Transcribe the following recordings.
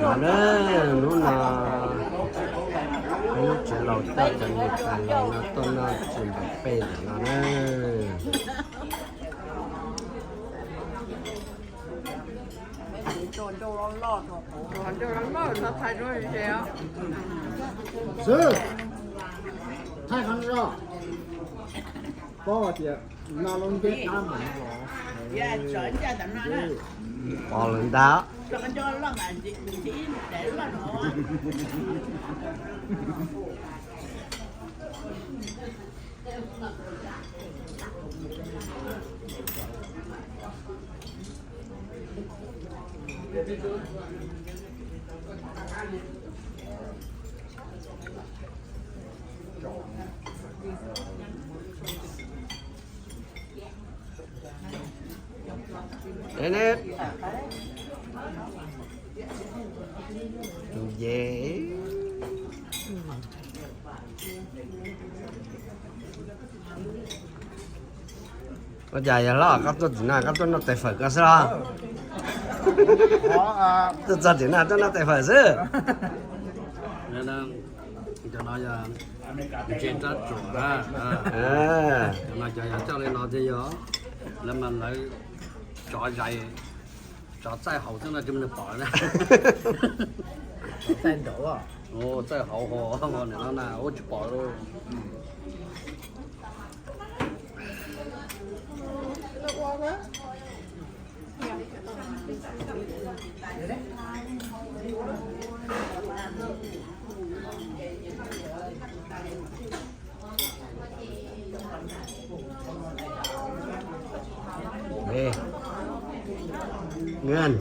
No na, hnub no peb lub tsev laus coj cov niam tais laus no tuaj noj txiv npam pej ntawm no na. Xwb, thaij qhov no rau. Paub tias no lub ncej qab mas no los. Pom lawm ntag. Neb, tus nce. Ua cas yog hlob koj tuaj tim no koj tuaj noj tais fawm koj xwb los? Tuaj txog tim no tuaj noj tais fawm xwb. Cov no yog ntses rab tsuam na. Cov no cov yog coj li no thiaj yog, lawv mas lawv tsov zais, tsov txaij haus xwb no tsis muaj neeg pom na. Txaij nraud, txaij hauv ho no na ua tsis pom lauj. Ê, Ngân.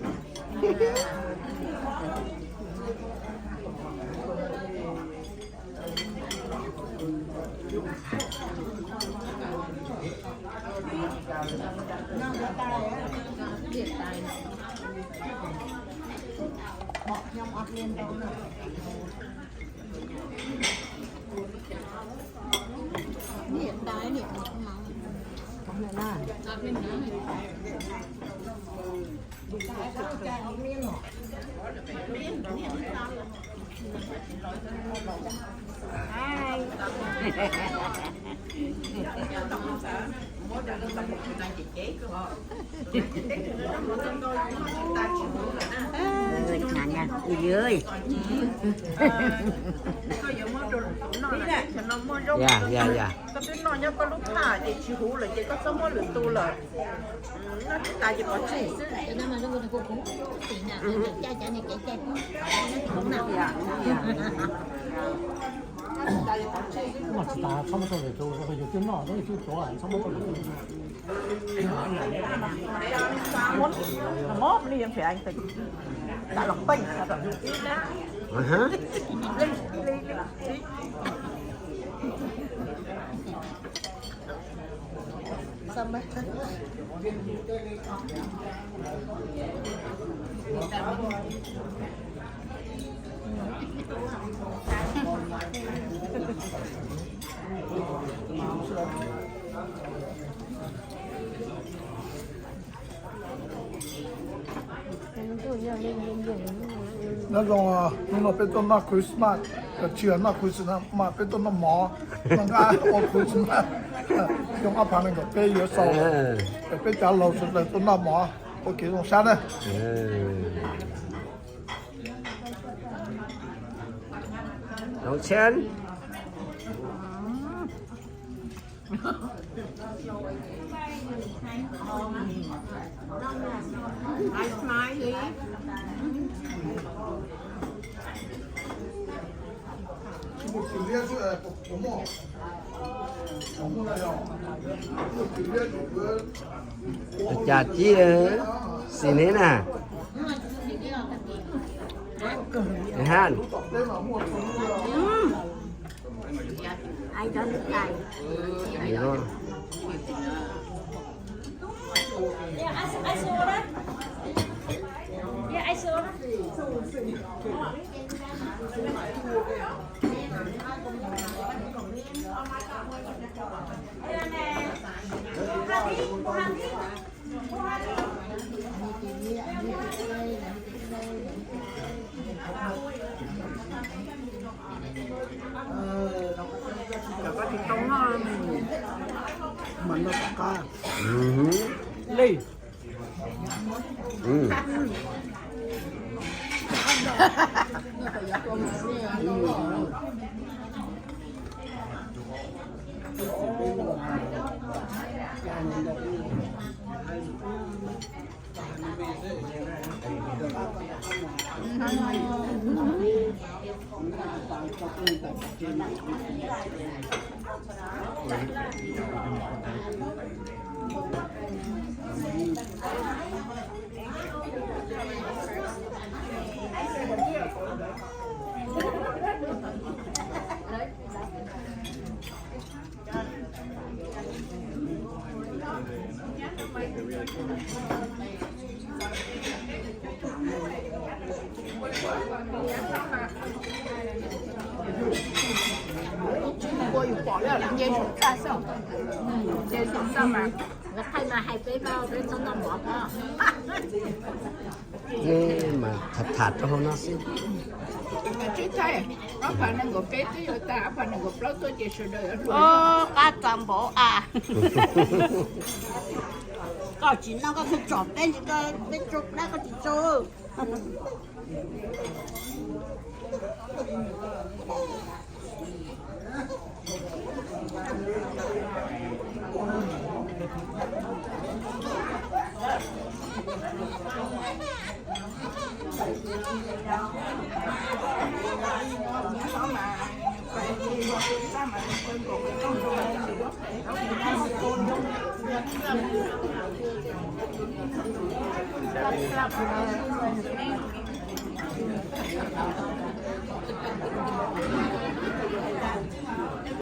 Ya, ya, ya. Koj twb noj nyob koj lub phaj ces tsis huv lawm ces koj txhob muab lwm tus lawm. Noj tsis tas ces pov tseg xwb. Noj tsis tas txhob muab rau lwm tus, yus twb noj, yus twb tuav, txhob muab rau lwm tus. Mos li yog phem tas los peej. Nyob zoo, hnub no peb tuaj noj Christmas, cov tsis noj Christmas mas peb tuaj noj mov, noj nqaij ua Christmas. Xyoo ob phav nees nkaum peb yuav xaus, peb cov laus sawv daws tuaj noj mov ua kev zoo sab na. Lov tsheb. Cas tib xis neb na. Han. Cov ko tsis tau noj, mas noj tom qab. Li. Ua yus pom lawm, nce saum txaj xwb. Nce saum txaj mas lawv thaij mas hais peb mas peb txhob noj mov ko. Neb mas tham tham rau hauv no xwb. Ob phav nees nkaum peb twb yuav tag, ob phav nees nkaum plaub tuaj ces sawv daws yuav hluas. Qab txaus npaum a. Koj tsis noj koj thiaj tsom peb li ko, peb tsau plab koj tsis tsau.